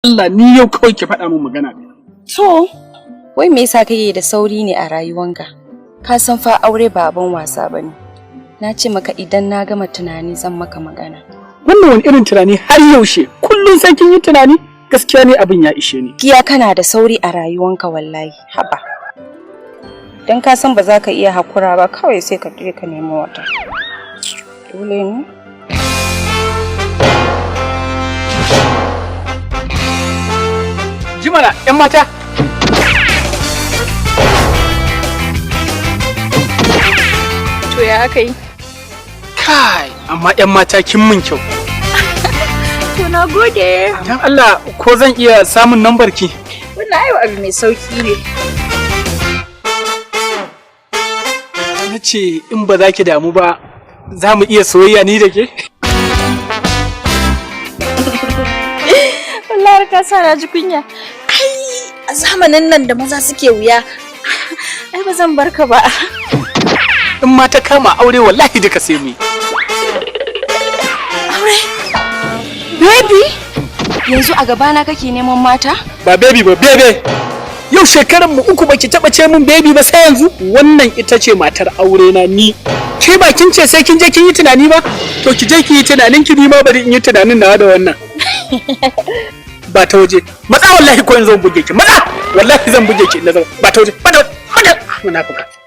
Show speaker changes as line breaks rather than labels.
Allah, ni yau kawai ki faɗa min magana ɗaya.
To, wai me yasa kake da sauri ne a rayuwanka? Ka san fa aure ba abin wasa bane. Na ce maka idan na gama tunani zan maka magana.
Wannan wani irin tunani? Har yaushe? Kullum sai kin yi tunani? Gaskiya ne, abin ya ishe ni.
Kiya, kana da sauri a rayuwanka wallahi. Haba. Dan ka san ba za ka iya hakura ba, kawai sai ka je ka nemi wata. Dole ne?
Jimana, 'yan mata.
To, ya aka yi?
Kai, amma 'yan mata kin mun kyau.
To, na gode.
Dan Allah, ko zan iya samun nambar ki?
Wannan ayo abu mai sauki ne.
Na ce in ba za ki damu ba, za mu iya soyayya ni da ke?
Wallahi ka sa na ji kunya. Ai a zamanin nan da maza suke wuya, ai ba zan barka ba.
In ma ta kama aure, wallahi duka sai mu yi.
Aure?
Baby! Yanzu a gabana kake neman mata?
Ba baby ba, bebe. Yau shekaran mu 3 baki taba ce min baby ba sai yanzu. Wannan ita ce matar aure na ni. Ke ba kin ce sai kin je kin yi tunani ba? To, ki je ki yi tunanin ki, ni ma bari in yi tunanin nawa da wannan. Ba ta waje. Matsa wallahi, ko yanzu zan buge ki. Matsa! Wallahi zan buge ki na zama. Ba ta waje. Ba ta waje. Munafuka.